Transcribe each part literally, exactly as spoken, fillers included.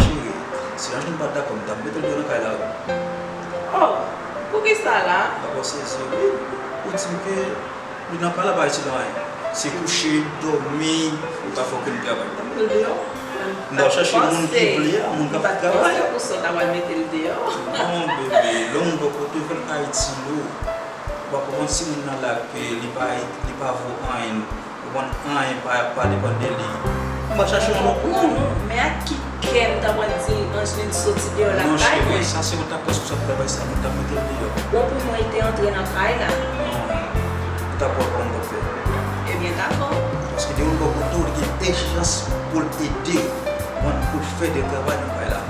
Cheri, si Angeline pa t dakò, m t ap mete l deyò nan kay la, wi. Oh, poukisa la? Dakò, sezi, wi. Ou di m ke li nan kay la, pa itil anyen. Se kouche, dòmi, li pa fè okenn travay. Mete l deyò. M t ap chache moun ki vle a, moun k ap fè travay. Ou panse pou sa w ta pral mete l deyò? Non, bebe, lè yon gwo kote fè l ka itil ou. Ou pa konprann si moun nan la ke li pa, li pa vo anyen, ou konprann, anyen pa, pa depann de li. M pa chache yon lòt moun. Men ak ki kè m ta pral di Angeline soti deyò lakay mwen? Non, cheri, sa se yon ta responsab travay sa, nou ta mete l deyò. Bon, pou mwen, li te antre nan kay la. Non, ou ta pral konn w t ap fè. Ebyen, dakò. Paske de yon bò kote w, li gen egzijans pou l ede w, pou l fè de travay nan kay la.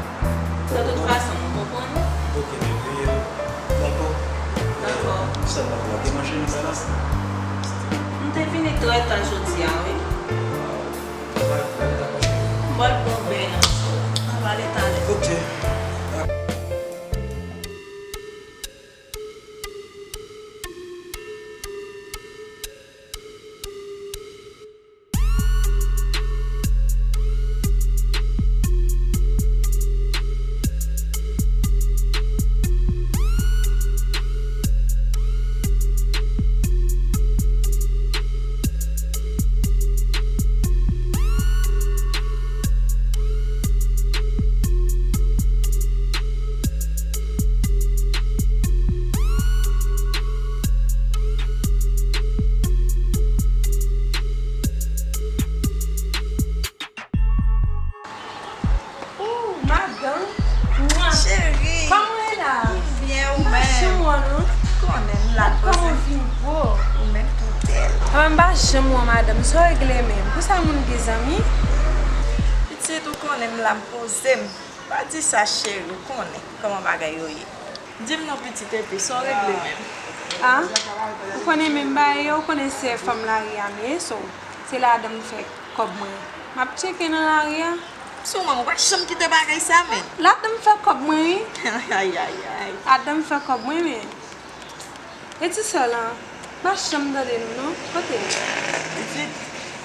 De tout fason, nou konprann ou. Ok, bebe, dakò. Dakò. Kisa n ap lage manje nan kay la? M te vini trè ta jodi a, wi. Travay, travay, dakò, cheri. M pral pran yon beny. N a pale talè. Ok. Ooh, madanm. Mwa. Cheri. Kòman w ye la? M byen, ou menm? M pa janm wè w, non. Konnen m la poze. Kòman w vin gwo? Ou menm tou bèl. Kòman m pa janm wè w, madanm? Sa w regle menm? Pou sa moun gen zanmi? Pitit, ou konnen m la, m poze m. Pa di sa, cheri, ou konnen kòman bagay yo ye. Di m non, pitit, epi sa w regle menm? A? Ou konnen menm bagay yo, ou konnen se fanm lari a m ye, so, se ladan m fè kòb mwen. M ap tcheke nan lari a. Sou mwen, ou pa janm kite bagay sa, men. Ladan m fè kòb mwen, wi. Ay, ay, ay. Ladan m fè kòb mwen, men. E ti sè w lan, m pa janm tande nou, non. Kote l? Pitit,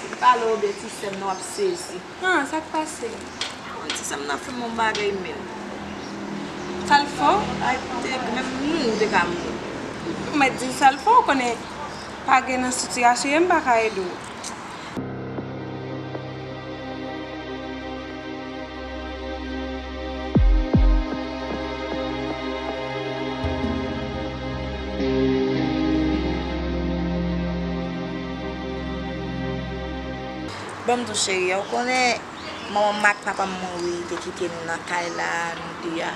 m pale w de ti sè m nan, w ap sezi. Ah, sa k pase? Mwen ti sè m nan fè m yon bagay menm. Sa l fè w? Ay, te, menm mouri, ou te ka mouri. Ou mèt di sa l fè w, ou konnen pa gen nan sitiyasyon, m pa ka ede w. Ban m di w, cheri, ou konnen manman m ak papa m mouri, te kite nou nan kay la, nou de a.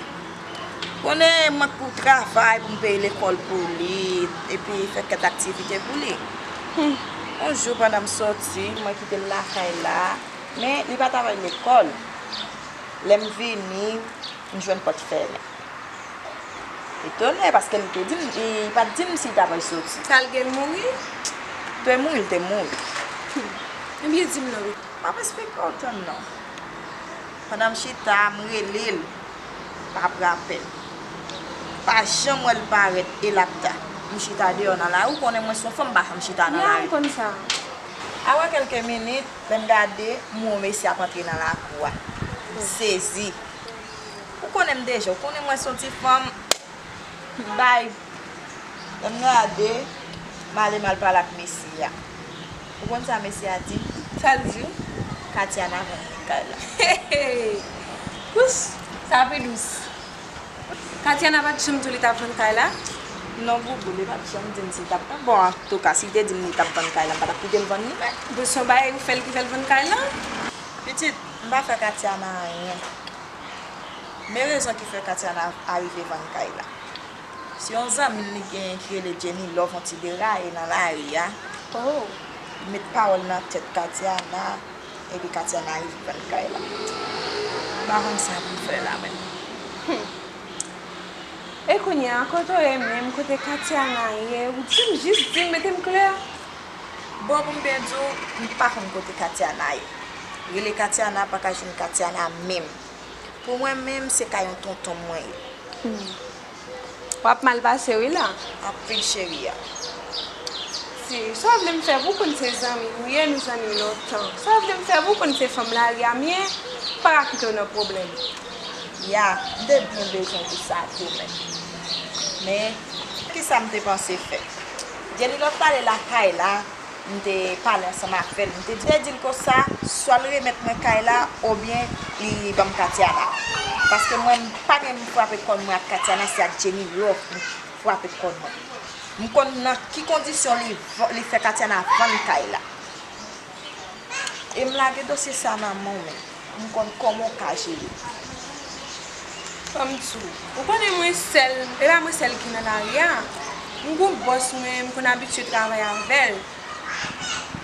Konnen mwen pou travay, pou m peye lekòl pou li, epi fè kèk aktivite pou li. Hmm. Yon jou, pandan m soti, mwen kite l lakay la, men li pa t al lekòl. Lè m vini, m jwenn pòt fèmen. Etone, paske li te di m, li pa t di m si l t ap al soti. Sa l gen, l mouri? Te mouri, l te mouri. Hmm. Ebyen, di m non. M ap esplike w, tann non. Pandan m chita, m rele l, pa pran apèl. Pa janm wè l parèt, e l ap ta. M chita deyò nan lari, ou konnen mwen se yon fanm, m pa janm chita nan lari. Mwen konn sa. Apre kèlke minit, lè m gade, m wè yon mesye ap antre nan lakou a. M sezi. Ou konnen m deja, ou konnen mwen se yon ti fanm, m bay. Lè m gade, m ale m al pale ak mesye a. Ou konn sa mesye a di m? Sa l di w? Katiana vann kay la. Wouch, sa pi dous. Katiana pa t janm di w li t ap vann kay la? Non, Boubou, li pa t janm di m si l t ap vann. Bon, antouka, si l te di m li t ap vann kay la, m pa t ap kite l vann li menm. Bon, se yon bagay ou fè l ki fè l vann kay la? Pitit, m pa fè Katiana anyen. Men rezon ki fè Katiana arive vann kay la. Se yon zanmi l li genyen ki rele Jenny Love, yon ti deraye nan lari a. Oh. Li met pawòl nan tèt Katiana, epi Katiana rive vann kay la. M pa konn sa pou m fè la menm. Hmm. E kounye a, kote w ye menm, kote Katiana ye? Ou di m, jis di m, mete m klè. Bon, pou m byen di w, m pa konn kote Katiana ye. Rele Katiana, pa ka jwenn Katiana menm. Pou mwen menm, se kay yon tonton mwen ye. Hmm. W ap mal pase wi la. Anpil cheri a. Si, sa w vle m fè pou w konn se zanmi nou ye, nou zanmi lontan. Sa w vle m fè pou w konn se fanm lari a m ye, m pa ka kite w nan pwoblèm. Ya, m te byen bezwen di sa tou menm. Men, kisa m te panse fè? Jenny Love t ale lakay la, m te pale ansanm avè l. M te di, te di l konsa, swa l remèt mwen kay la, oubyen li ban m Katiana. Paske mwen, m pa gen m frape kòn mwen ak Katiana, se ak Jenny Love m frape kòn mwen. M konn nan ki kondisyon li, li fè Katiana vann kay la. E m lage dosye sa nan men w menm. M konn kòman w ka jere. Ban m di w, ou konnen mwen sèl, e pa mwen sèl ki nan lari a. M gon bòs mwen, m konn abitye travay avè l.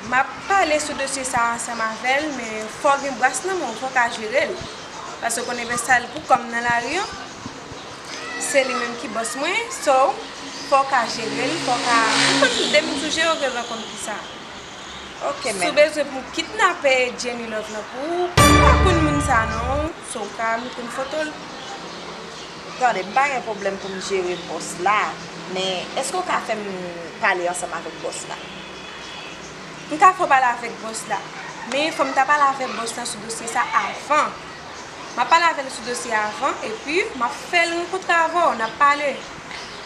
M ap pale sou dosye sa a ansanm avè l, men fò w gen bras nan men w, fò w ka jere l. Paske w konnen men sa l pou kòm nan lari an, se li menm ki bòs mwen, so, fò w ka jere l, fò w ka, ou konn de moun sou jere w gen lè konn ki sa. Ok, si w men bezwen pou m kidnape Jenny Love lan pou ou, m pa konn moun sa non, so w ka m konn foto l. Tande, m pa gen pwoblèm pou m jere bòs la, men èske w ka fè m pale ansanm avèk bòs la? M ka fè w pale avèk bòs la, men fò m ta pale avèk bòs la sou dosye sa avan. M ap pale avè l sou dosye a avan, epi m ap fè l rankontre avè w, n ap pale.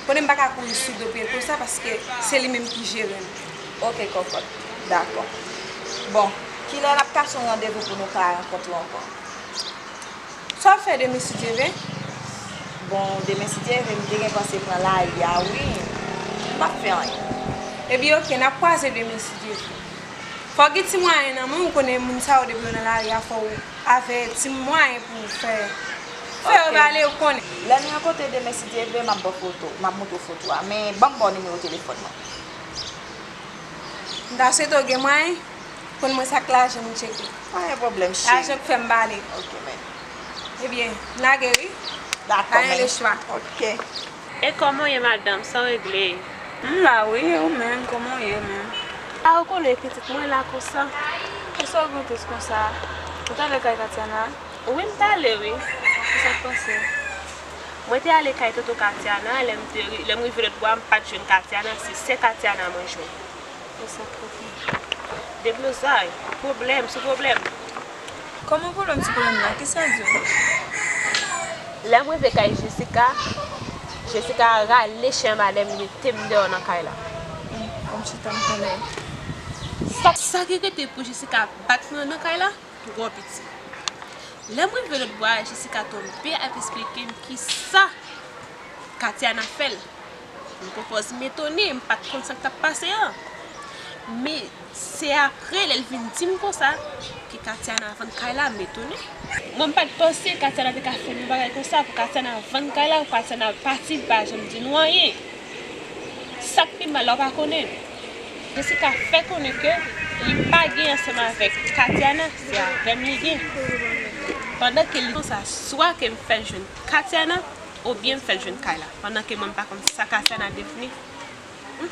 Konnen m pa ka kouri sou do pye l konsa, paske se li menm ki jere m. Ok, konprann. Dakò. Bon, kilè n ap kase yon randevou pou nou ka rankontre ankò? Sa w ap fè demen si Dye vle? Bon, demen si Dye vle, m te gen panse pran lari a, wi. M p ap fè anyen. Ebyen, ok, n ap kwaze demen si Dye vle. Fò w gen ti mwayen nan men w, ou konnen moun sa yo depi yo nan lari a, fò w avè ti mwayen pou w fè, fè yo rale, ou konnen. Lè n rankontre demen, si Dye vle, m ap ba w foto, m ap montre w foto a. Men, ban m ba w nimewo telefòn mwen. M ta swete w gen mwayen, konn mwen sa k lajan m tcheke. Pa gen pwoblèm, cheri. Lajan k fè m pale. Ok, men. Ebyen, m lage wi. Dakò, men. Pa gen lechwa. Ok. E kòman w ye, madanm? Sa w regle? M la wi, e ou menm, kòman w ye menm? A, ou konnen pitit mwen la konsa. Kisa w gen tris konsa? Ou t ale kay Katiana? Wi, m t ale wi. Kisa k pase? Mwen te ale kay tonton Katiana, lè m te ri-, lè m rive lòt bò a, m pa t jwenn Katiana, se sè Katiana mwen jwenn. Kisa k pase? Deblozay, pwoblèm sou pwoblèm. Kòman pwoblèm sou pwoblèm la? Kisa l di w? Lè m rive kay Jessica, Jessica rale chen anba dèyè m, mete m deyò nan kay la. Ban m chita, m konnen. Sa, sa ki rete pou Jessica bat mwen nan kay la twò piti. Lè m rive lòt bò a, Jessica tonbe ap esplike m kisa Katiana fè l. M konpòz m etone, m pa t konn sa k t ap pase an. Men se apre lè l vin di m konsa ke Katiana vann kay la, m etone. Mwen, m pa t panse Katiana te ka fè yon bagay konsa, pou Katiana vann kay la, pou Katiana pati, li pa janm di nou anyen. Sa k pi mal la, ou pa konnen. Jessica fè konnen ke li pa gen ansanm avèk Katiana, se avè m li gen. Pandan ke li konsa, swa ke m fè l jwenn Katiana, oubyen m fè l jwenn kay la, pandan ke mwen m pa konn sa Katiana devni. Hmm.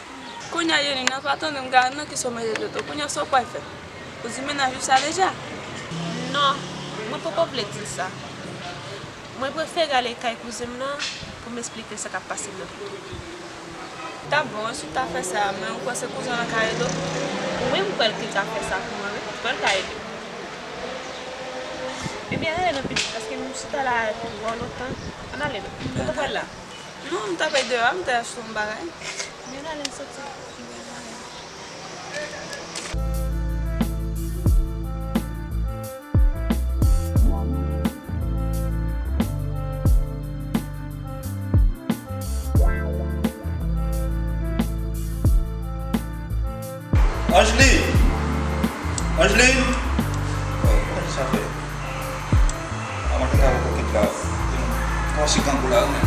Kounye a, Jenny, nan pa tande m gade nan kisa w mete tèt ou. Kounye a, sa w pral fè? Ou di mennaj ou sa deja? Non, mwen poko vle di l sa. Mwen prefere ale kay kouzen m nan pou m esplike l sa k ap pase m nan tèt. Ta bon, wi, si w ta fè sa, men ou kwè se kouzen w lan ka ede w? Wi, m kwè l te ka fè sa pou mwen, wi. M kwè l ka ede m. Ebyen, ale non, pitit, paske m chita la twò lontan. Ann ale non. Ou poko pral la? Non, m t ap deyò a, m t al achte yon bagay. Ebyen, ann ale, m soti. Angeline! Angeline! Oh, kòman sa fè? A, mwen te ka wè kokenn la. Mache grangou la, wi, men.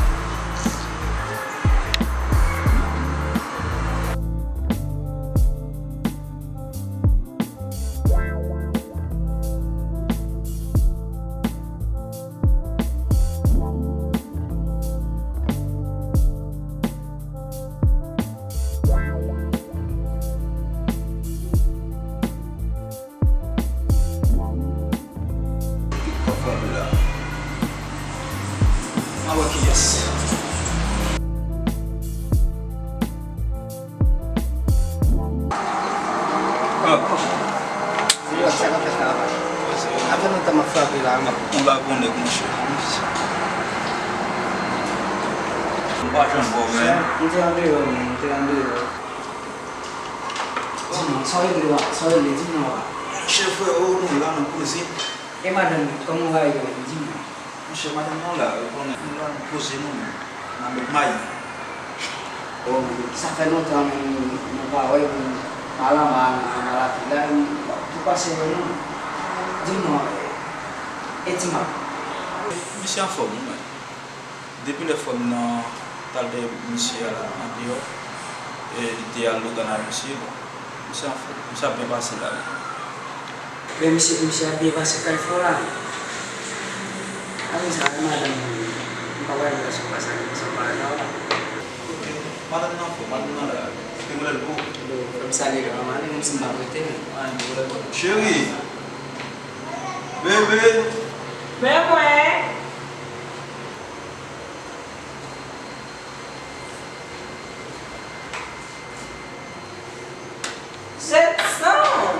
Kòk fè anpil la. N a wè kiyès. Ah. Yo, sa k ap fèt la, papa? Sa fè lontan m ap frape la, men. M ap pran ba pou nèg, monchè. M pa janm wè w, men. M te andeyò, men, m te andeyò. Di non, sa w regle la? Sa w regle? Di non, papa. Monchè, freo, nou la, n ap koze. E madanm nan, kòman w va rive wè l? Di mwen. Monchè, madanm nan la, ou konnen, nou la, nou poze nou menm. N ap met may. Bon, sa fè lontan menm nou pa wè, nou pa al anba, anba lapli la, nou pa pase wè nou. Di mwen, e ti Mak? Misye anfòm, wi, men. Depi lè frè m nan t al wè misye a la andeyò, e li te al logan ak misye, bon, misye anfòm, misye ap byen pase la, wi. Men misye, misye ap byen pase kay frè w la. A, men sa, madanm, m pa wè lè sa pase ak misye anba la. Ok, madanm nan fò, madanm nan la, te mwen lè l gwo. Bon, fè m salye l, manman, li menm si m pa prete, men. A, yon pwoblèm. Cheri! Bebe! Men mwen! Jetson!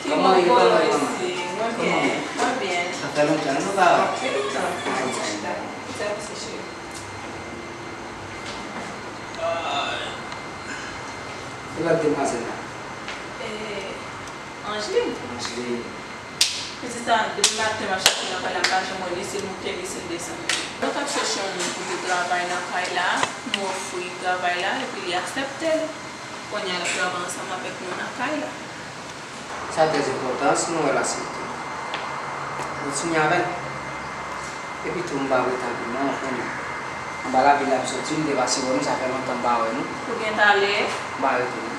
Ki mwen voye isi? Mwen byen, mwen byen. Sa fè lontan nou pa wè. Anpil tan. Sa pase cheri. E lòt demwazèl la? E, Angeline. Angeline. Pitit sa, depi maten m ap chache nan kay la, m pa janm wè ni si l moute, ni si l desann. Mwen t ap chèche yon moun pou te travay nan kay la, m ofri travay la, epi li aksepte l. Kounye a, l ap travay ansanm avèk nou nan kay la. Sa trè enpòtan, si nou wè l aksepte, kontinye avè l. Epi tou, m pa ret anpil non, ou konnen. Anba lavil la m soti, m te pase wè nou, sa fè lontan m pa wè nou. Ou gentan ale? M pa retounen.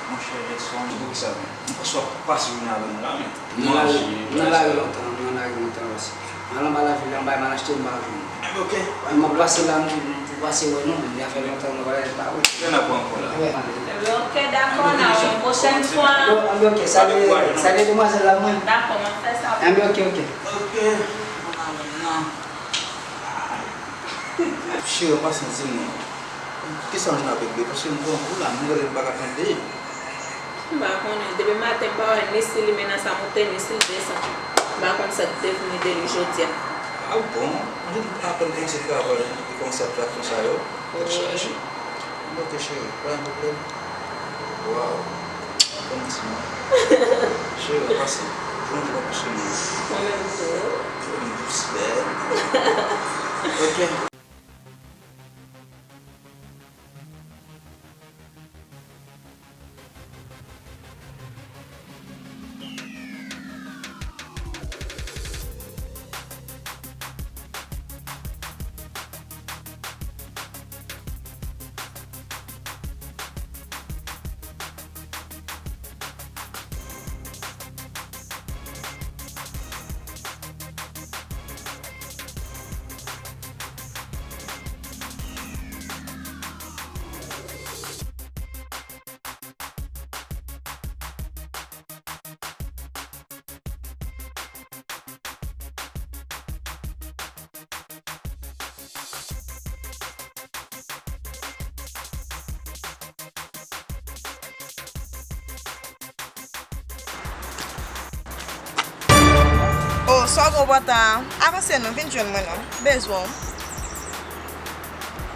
Monchè Jetson, poukisa menm? M panse w ap pase jounen avè nou la, men. Nan lari, nan lari lontan, nan lari lontan osi. M al anba lavil la, m bay m al achte, m pa jwenn. Enben, ok. M ap pase la, m di, m pou pase wè nou, men sa fè lontan nou pa, pa wè. Lè n ap wè ankò la. Enben, ok, dakò, n a wè yon pwochèn fwa. Enben, ok, salye, salye demwazèl la, mwen. Dakò, m ap fè sa. Enben, ok, ok. Ok, ann al non. Cheri, an pasan, di m non. Kisa w jwenn avèk li? Paske m pran kou la, m rele l pa ka tande. M pa konnen. Depi maten m pa wè ni si li mennen sa moute, ni si l desann. M pa konn sa k devni de li jodi a. Ah bon? Mwen te di apèn kòmanse travay, li kòmanse ap fè aksyon sa yo. Tèt chaje. Mwen te cheri, pa gen pwoblèm. Waw. Konn ti mwen. Cheri, an pasan, bonjou, pa pouse mwen. Mwen menm tou. Mwen menm tou, bèl. Ok. Oh, sa w gen w pran tan an? Avanse non, vin jwenn mwen non. M bezwen w.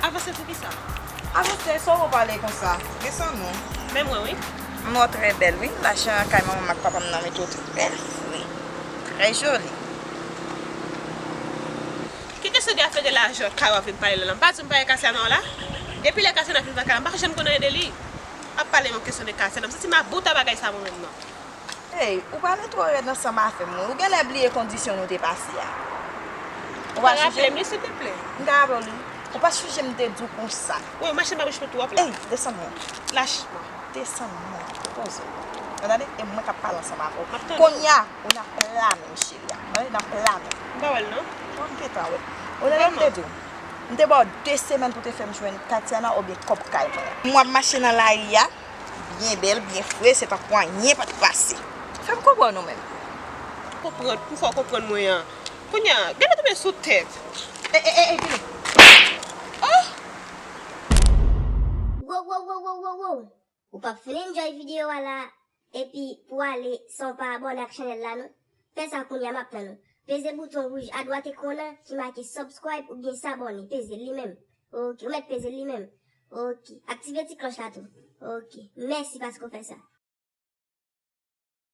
Avanse poukisa? Avanse, sa w gen w pale konsa? Desann non. Men mwen wi. M wè w trè bèl wi. Lajan kay manman m ak papa m nan mete w trè bèl wi. Trè joli. Ki kesyon de afè de lajan kay w ap vin pale la la? M pa di w m pa gen kase a non la? Depi lè kase nan vin nan kay la, m pa janm konn anyen de li. Ap pale m yon kesyon de kase la. M santi m ap bout a bagay sa mwen menm non. Hey, ou pale twò rèd ansanm avè m wi. Ou genlè bliye kondisyon nou te pase a. Ou pa sonje? Raple m li, silvouplè. M ka raple w li. Ou pa sonje m te di w konsa. Wi, ou mache pa bouch mwen tou, w ap la. Ey, desann mwen. Lach mwen. Desann mwen. Poze w. Ou tande? E mwen k ap pale ansanm avè w. M ap tande w. Kounye a, ou nan pla menm, cheri a. Tande, nan pla menm. M pa wè l, non. Bon, m gentan wè. Ou tande m te di w? M te ba w de semèn pou te fè m jwenn Katiana oubyen kòb kay mwen an. M ap mache nan lari a, byen bèl, byen fre, se tankou anyen pa t pase. Fè m konprann ou menm. Konprann, pou fè w konprann mwen an. Kounye a, gade tonbe sou tèt. E, e, e, e, vini. Oh! Wow, wow, wow, wow, wow, wow. Ou p ap fin enjoy videyo a la, epi pou ale san w pa abòne ak chanèl la, non. Fè sa kounye a, m ap tann ou. Peze bouton wouj adwat ekran an ki make subscribe oubyen s'abonner. Peze l li menm. Ok, ou mèt peze l li menm. Ok, aktive ti klòch la tou. Ok, mèsi paske w fè sa.